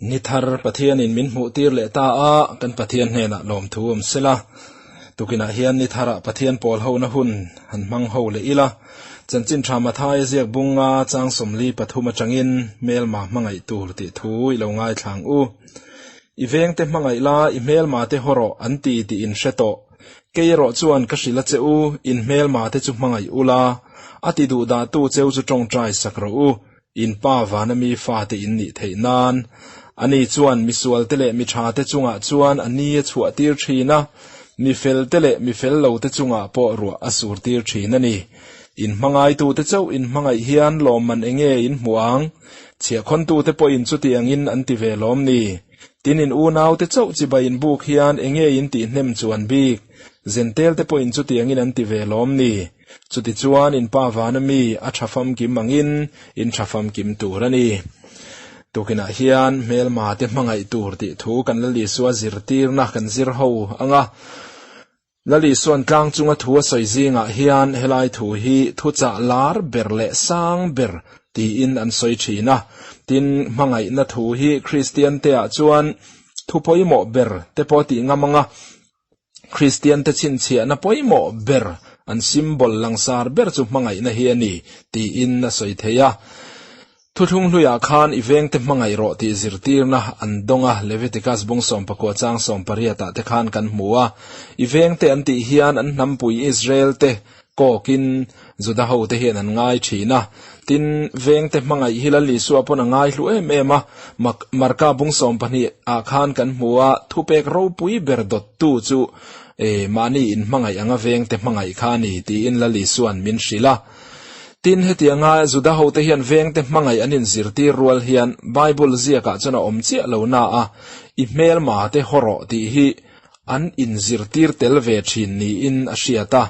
Ni thar Pathianin min hmuh tir leh ta a, kan Pathian hnenah lawmthu awm sela. Tukinah hian ni tharah Pathian pawl hona hun han hmang ho leh ila. Chanchin tha Mathai a ziak bunga chang 43 atangin hmelma hmangaih tur tih thu i lo ngaithlang u. I vengte hmangaih la, i hmelma te haw rawh an ti tih in hre tawh. Kei erawh chuan ka hrilh a che u, in hmelma te chu hmangaih ula, a ti duh dahtu cheu chu tawngtai sak rawh u. In pa vana mi fate in nih theih nan. Ani chuan misualte leh mi thate chungah chuan a ni a chhuah tir thin a, mi felte leh mi fel lote chungah pawh ruah a sur tir thin a ni. In hmangaitute chauh in hmangaih hian lawmman enge in hmuh ang? Chhiahkhawntute pawhin chutiangin an ti ve lawm ni? Tin in unaute chauh chibai in buk hian enge in tihhnem chuan bik? Zentelte pawhin chutiangin an ti ve lawm ni? Chutichuan in pa vana mi a tha famkim angin in tha famkim tur a ni. Tukinah hian hmelma te hmangaih tur tih thu kan Lal Isua zirtirna kan zir ho ang a. Lal Isuan tlang chunga thu a sawi zingah hian helai thu hi thuchah lar ber leh sang ber tiin an sawi thin a. Tin, hmangaihna thu hi Kristian te ah chuan thu pawimawh ber te pawh tih ngam ang a. Kristiante chhinchhiahna pawimawh ber, an symbol langsar ber chu hmangaihna hi a ni, tiin a sawi thei a. Thuthlung hluiah khan i vengte hmangaih rawh tih zirtirna an dawng a, Leviticus bung sawmpakua chang sawmpariatah te khan kan hmu a. I vengte an tih hian an hnampui Israel-te kawkin Juda hote hian an ngai thin a. Tin, vengte hmangaih hi Lal Isua pawn a ngai hlu em em a, Marka bung 12 ah khan kan hmu a, thupek ropui ber dawttu chu mahni inhmangaih anga vengte hmangaih kha a ni tiin Lal Isua'n min hrilh a. Tin, hetianga Juda hote hian vengte hmangaih an inzirtir rual hian Bible ziakah chuan a awm chiah lo na a, i hmelma te haw rawh tih hi an inzirtir tel ve thin niin a hriat a.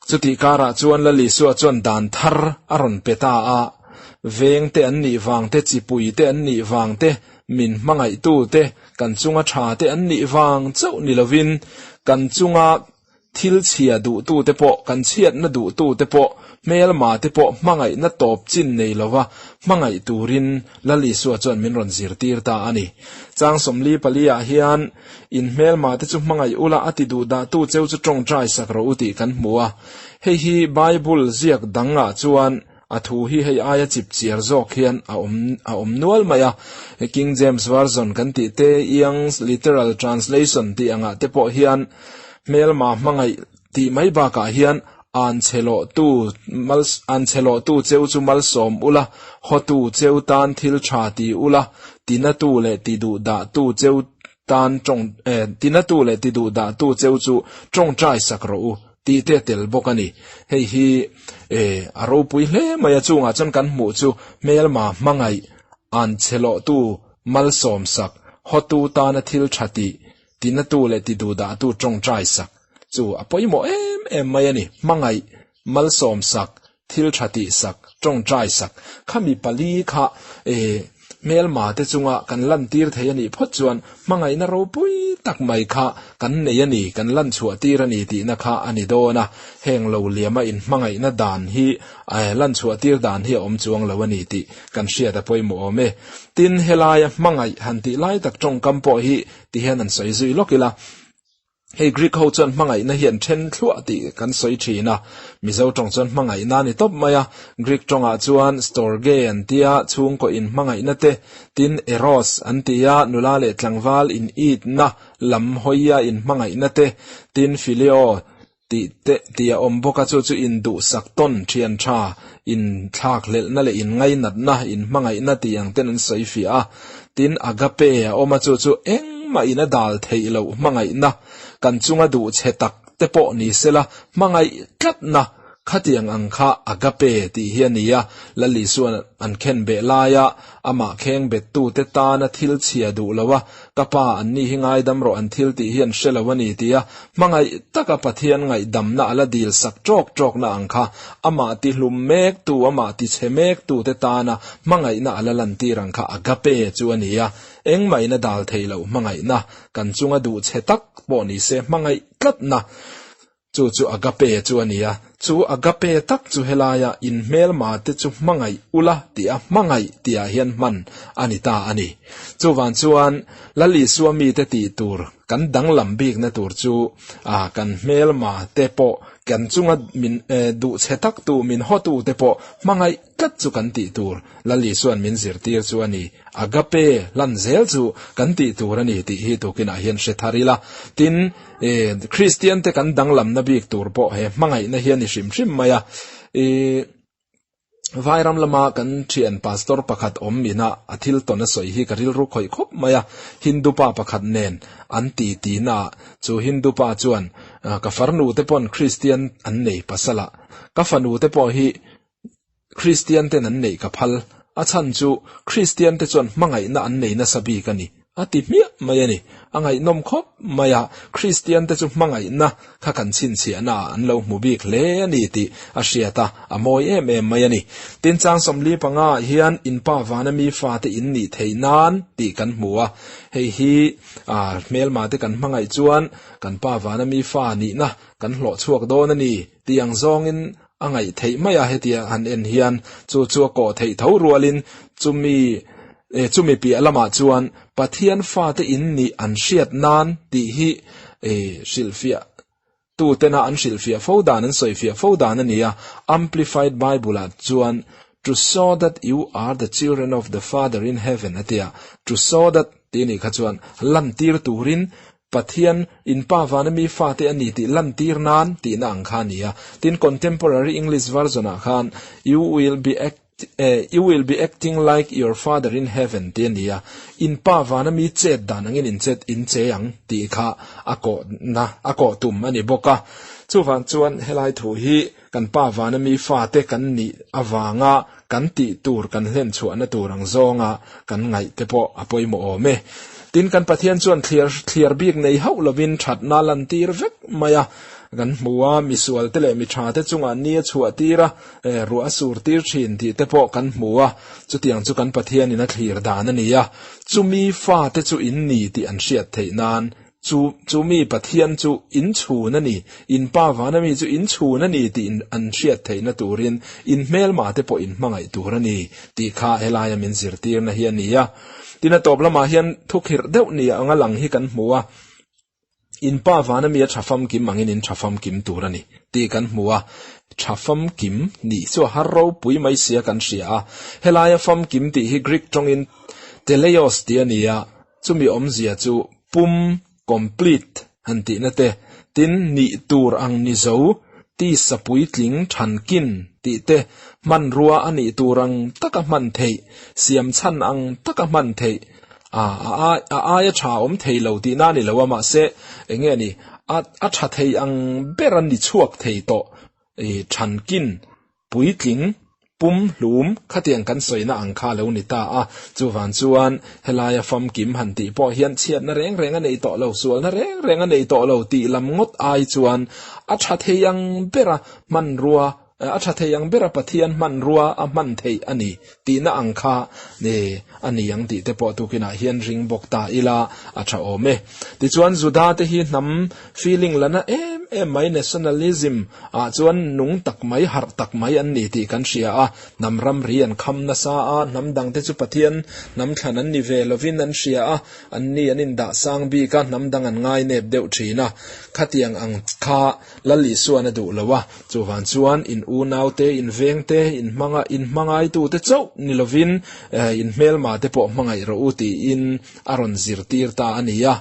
Chutih karah chuan Lal Isua chuan dan thar a rawn pe ta a, Vengte an nih vang te, chipui te an nih vang te, min hmangaihtu te, kan chunga tha te an nih vang chauh ni lovin kan chunga thil chhia duhtute pawh, kan chhiatna duhtute pawh, hmelmate pawh hmangaihna tawp chin nei lova hmangaih turin Lal Isua chuan min rawn zirtir ta a ni. Chang 44 ah hian, In hmelmate chu hmangaih ula a ti duh dahtu cheu chu tawngtai sak rawh u tih kan hmu a. Hei hi Bible ziak dangah chuan a thu hi hei aia chip chiar zawk hian a awm a awm nual mai a. King James Version kan tih te, Young's Literal Translation tih angah te pawh hian hmelma hmangaih tih mai bakah hian anchhe lawhtu mal anchhe lawhtu cheu chu malsawm ula, hawtu cheu tan thil tha ti ula, tinatu leh ti duh dahtu cheu tan tawng eh tinatu leh ti duh dahtu cheu chu tawngtai sak rawh u tih te a tel bawk a ni. Hei hi eh a ropui hle mai a chungah chuan kan hmuh chu hmelma hmangaih anchhe lawhtu malsawm sak, hawtu tana thil tha tih tinatu leh ti duh dahtu tawngtai sak chu a pawimawh em em mai a ni. Hmangaih malsawm sak, thil tha tih sak, tawngtai sak khami pali kha eh hmelma te chunga kan lantir thei a nih phawt chuan hmangaihna ropui tak mai kha kan nei a ni, kan lan chhuah tir a ni tihna kha a ni dawn a. Heng lo liama inhmangaihna dan hi eh lan chhuah tir dan hi a awm chuang lo a ni tih kan hriat a pawimawh awm e. Tin, helaia hmangaih han tih lai tak tawngkam pawh hi ti hian an sawi zui lawk ila. Hei Greek ho chuan hmangaihna hi an then thluah tih kan sawi thin a, Mizo tawng chuan hmangaihna a ni tawp mai a. Greek tawngah chuan storge an tia, chhungkaw inhmangaihna te, tin eros an ti a, nula leh tlangval in itna lam hawia inhmangaihna te, tin phileo tih te tih a awm bawk a, chu chu induhsak tawn thian tha, inthlakhlelhna leh inngainatna, inhmangaihna tih ang ten an sawi fiah a. Tin, agape a awm a, chu chu engmah in a dal theih loh hmangaihna, kan chunga duh chhe tak te pawh ni sela, hmangaih tlatna khatiang ang kha agape tih hi a ni a. Lal Isua'n an khen beh laia amah kheng bettute tana thil chhia duh lo a, Ka pa, anni hi ngaidam rawh an thil tih hi an hre lo a ni tia hmangaih taka Pathian ngaihdamna a la dil sak ṭawk ṭawkna ang kha amah ti hlum mektu, amah ti chhe mektute tana hmangaihna a la lantir ang kha agape chu a ni a. Engmahin a dal thei loh hmangaihna, kan chunga duh chhe tak pawh ni se hmangaih tlatna. Chu chu agape chu a ni a, chu agape tak chu helaia in hmelma te chu hmangaih ula tih a hmangaih tihah hian hman a ni ta a ni. Chuvang chuan Lal Isua mite tih tur kan danglam bikna tur chu kan hmelma te pawh kan chunga min duh chhe tak tu min hawtu te pawh hmangaih tlat chu kan tih tur Lal Isua'n min zirtir chu a ni. Agape hlan zel chu kan tih tur a ni tih hi tukinah hian hre thar ila. Tin, Kristian te kan danglamna bik tur pawh he hmangaihna hi a ni hrim hrim mai a. Vairam lama kan thian pastor pakhat awm ina a thil tawn a sawi hi ka rilru khawih khawp mai a. Hindu pa pakhat nen an ti ti naah chu Hindu pa chuan ka farnu te pawn Kristian an nei pasal a, ka fanu te pawh hi Kristian ten an neih ka phal, a chhan chu Kristian te chuan hmangaihna an nei nasa bik a ni, a ti hmiah mai a ni. A ngaihnawm khawp mai a, Kristian te chu hmangaihna kha kan chhinchhiahna ah an lo hmu bik hle a ni tih a hriat a, a mawi em em mai a ni. Tin, chang 45 ah hian in pa vana mi fate in nih theih nan tih kan hmu a, hei hi hmelma te kan hmangaih chuan kan pa vana mi fa nihna kan hlawh chhuak dawn a ni tih ang zawngin a ngaih theih mai a, hetia han en hian chu chu a kawh theih tho rualin chumi chumi piah lamah chuan Pathian fate in nih an hriat nan tih hi hrilhfiah tu tena an hrilhfiah fo dan an sawifiah fo dan a ni a, Amplified Bible ah chuan to show that you are the children of the Father in heaven a tia, to show that tih a nih kha chuan lantir turin Pathian, in pa vana mi fate a ni tih lantir nan tihna ang kha a ni a. Tin, Contemporary English Version ah khan, You will be you will be acting like your father in heaven tih a ni a. In pa vana mi chet dan angin in chet in che ang tih kha a kawhna a kawh tum a ni bawk a. Chuvang chuan helai thu hi kan pa vana mi fate kan nih avanga kan tih tur kan hlen chhuahna tur ang zawnga kan ngaih te pawh a pawimawh awm e. Tin, kan Pathian chuan thliar thliar bik nei hauh lovin thatna lantir vek mai a, kan hmu a, misual te leh mi tha te chungah ni a chhuah tir a, ruah a sur tir thin tih te pawh kan hmu a, chutiang chu kan Pathianin a thlir dan a ni a, chumi fate chu in ni tih an hriat theih nan Chu, chu mi Pathian chu in chhun a ni, in Pa vana mi chu in chhun a ni tih an hriat theihna turin in hmelma te pawh in hmangaih tur a ni tih kha helaia min zirtirna hi a ni a. Tin, a tawp lamah hian thukhirh deuh ni anga lang hi kan hmu a, In Pa vana mi a tha famkim angin in tha famkim tur a ni tih kan hmu a. Tha famkim nih chu a har ropui mai sia kan hria a. Helaia famkim tih hi Greek tawngin teleios tih a ni a, Chumi awmzia chu pum, complete, han tihna te, tin nih tur ang ni zo, tisa puitling thankin tih te, hmanrua a nih tur ang taka hman theih, siam chhan ang taka hman theih, a a aia tha awm thei lo tihna a ni lo a, mahse eng nge ni, a a tha thei ang ber a ni chhuak thei tawh, thankin Puitling, pum hlum, khatiang kan sawina ang kha lo ni ta a, chuvang chuan helaia famkim han tih pawh hian chhiatna reng reng a nei tawh lo, sualna reng reng a nei tawh lo tih lam ngawt ai chuan a tha thei ang bera hmanrua, a tha thei ang bera Pathian hmanrua a hman theih a ni tihna ang kha a ni ang tih te pawh tukinah hian ring bawk ta ila a tha awm e. Tichuan Juda te hi hnam feeling la na em em mai nationalism ah chuan nung tak mai harh tak mai an ni tih kan hria a, hnam ramri an kham nasa a, hnam dang te chu Pathian hnam thlan an ni ve lovin an hria a, an ni an indah sang bik a, hnam dang an ngai nep deuh thin a, khatiang ang kha Lal Isuan a duh lo a, chuvang chuan in unau te, in veng te, in hmanga in hmangaihtu te chauh ni lovin in hmelma te pawh hmangaih rawh u tiin a rawn zirtir ta a ni a.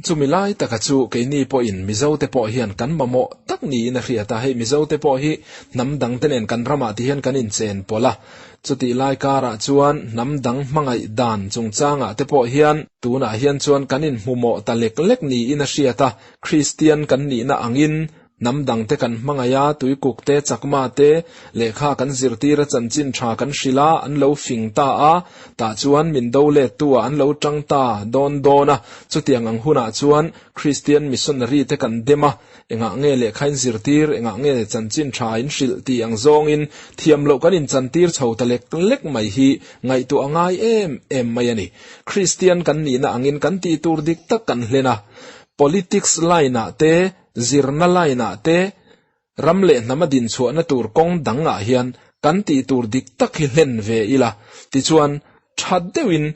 Chumi lai taka chu keini pawhin Mizo te pawh hian kan mamawh tak niin a hriat a, hei Mizo te pawh hi hnam dang te nen kan ramah ti hian kan inchen pawlh a, chutih lai karah chuan hnam dang hmangaih dan chungchangah te pawh hian tunah hian chuan kan inhmumawh ta lek lek niin a hriat a, Kristian kan nihna angin hnam dangte kan hmangaih a, tuikuk te, chakma te, lehkha kan zirtir a, chanchin tha kan hrilh a, an lo fing ta a, tah chuan min do lettu ah an lo tang ta dawn dawn a, chutiang ang hunah chuan Kristian missionary te kan dem a, engah nge lehkha in zirtir, engah nge chanchin tha in hrilh tih ang zawngin thiam loh kan inchantir chho ta lek lek mai hi ngaihtuah a ngai em em mai a ni. Kristian kan nihna angin kan tih tur dik tak kan hlen a, Politics line ah te, zirna line ah te, ram leh hnama dinchhuahna tur kawng dang ah hian kan tih tur dik tak hi hlen ve ila, tichuan tha deuhin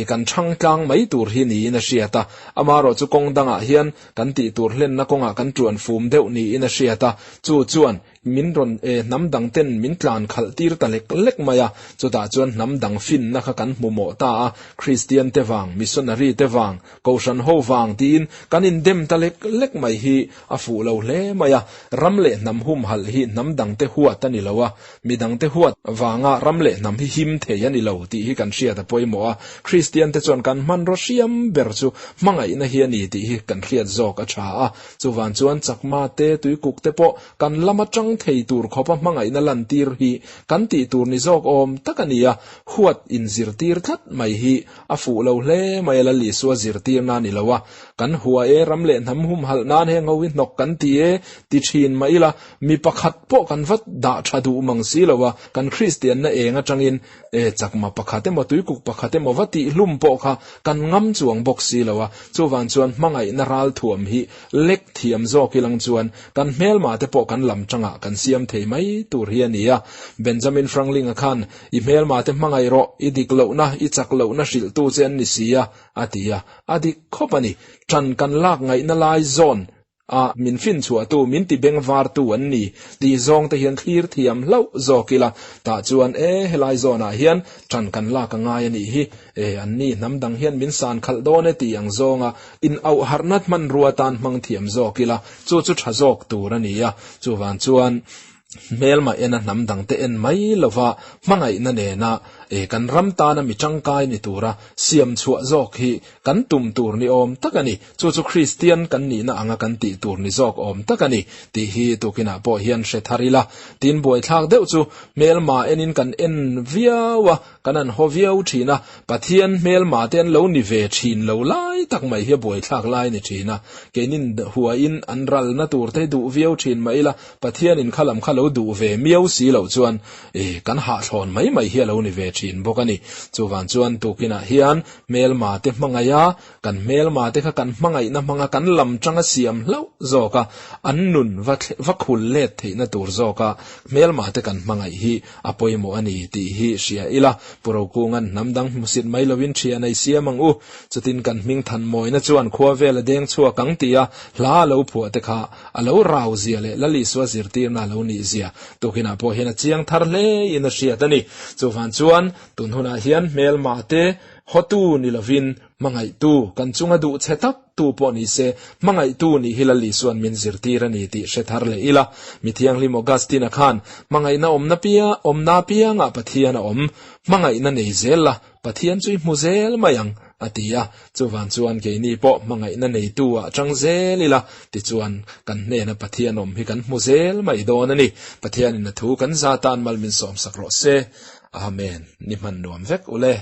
kan chhang tlang mai tur hi niin a hriat a. Amaherawh chu kawng dangah hian kan tih tur hlenna kawngah kan tuan fum deuh niin a hriat a, chu chuan min rawn hnam dang ten min tlan khalh tir ta lek lek mai a, chutah chuan hnam dang finna kha kan hmu mawh ta a, Kristian te vang, missionary te vang, Kohhran ho vang tiin kan indem ta lek lek mai hi a fuh lo hle mai a, ram leh hnam humhalh hi hnam dangte huat a ni lo a, mi dangte huat vanga ram leh hnam hi him thei a ni lo tih hi kan hriat a pawimawh a, Kristian te chuan kan hmanraw hriam ber chu hmangaihna hi a ni tih hi kan hriat zawk a tha a, chuvang chuan chakma te, tuikuk te pawh kan lama tang thei tur khawpa hmangaihna lantir hi kan tih tur ni zawk awm tak a ni a, huat inzirtir tlat mai hi A fuh lo hle mai a Lal Isua zirtirna a ni lo a, kan hua e, ram leh hnam humhalh nan heng ho hi hnawk kan ti e, ti thin mah ila, mi pakhat pawh kan va dah tha duh mang si lo a, kan Kristianna eng atangin e chakma pakhat emaw tuikuk pakhat emaw va tih hlum pawh kha kan ngam chuang bawk si lo a, chuvang chuan hmangaihna ralthuam hi lek thiam zawk ilang chuan kan hmelma te pawh kan lam tangah kan siam thei mai tur hi a ni a, Benjamin Franklin-a khan I hmelma te hmangaih rawh, i dik lohna, i chak lohna hrilhtu che an ni si a, a ti a. A dik khawp a ni. Ṭan kan lak ngaihna lai zawn a min finchhuahtu, min ti bengvartu an ni tih zawng te hian thlir thiam hlauh zawk ila, tah chuan e, helai zawnah hian ṭan kan lak a ngai a nih hi, e, an ni hnam dang hian min san khalh dawn e tih ang zawnga inauhharhna hmanrua tan hmang thiam zawk ila, chu chu ṭha zawk tur a ni a. Chuvang chuan. Hmelma ena hnam dangte en mai lova hmangaihna nena e kan ram tana mi tangkai ni tura siam chhuah zawk hi kan tum tur ni awm tak a ni. Chu chu Kristian kan nihna anga kan tih tur ni zawk awm tak a ni tih hi tukinah pawh hian hre thar ila. Tin buaithlak deuh chu hmelma enin kan en viau a, Kan an haw viau thin a, Pathian hmelma te an lo ni ve thin lo lai tak mai hi a buaithlak lai a ni thin a. Keinin huain an ralna tur te duh viau thin mah ila, Pathianin kha lam kha lo duh ve miau si loh chuan e kan hahthlawn mai mai hi a lo ni ve thin bawk a ni. Chuvang chuan tukinah hian hmelma te hmangaih a, kan hmelma te kha kan hmangaihna hmanga kan lam tanga siam hlauh zawk a, an nun va va khul let theihna tur zawka hmelma te kan hmangaih hi A pawimawh a ni tih hi hria ila, Pu Rokunga'n hnam dang hmusit mai lovin thian a i siam ang u. Chutin kan hming than mawina chuan khua vel a deng chhuak ang tia hla a lo phuah te kha a lo rau zia leh Lalisua zirtirna a lo nih zia tukinah pawh hian a chiang thar hle in a hriat a ni. Chuvang chuan tun hunah hian hmelma te hawtu ni lovin hmangaihtu kan chunga duh che tak tu pawh ni se, hmangaihtu nih hi Lal Isua'n min zirtir a ni tih hre thar leh ila. Mi thianghlim Augustine-a khan, Hmangaihna awmna pia, awmna piangah Pathian a awm. Hmangaihna nei zel la, Pathian chu i hmu zel mai ang, a ti a. Chuvang chuan keini pawh hmangaihna neitu ah chang zel ila, tichuan kan hnena Pathian awm hi kan hmu zel mai dawn a ni. Pathianin a thu kan za tan mal min sawmsak rawh se. Amen. Ni hman nuam vek ule.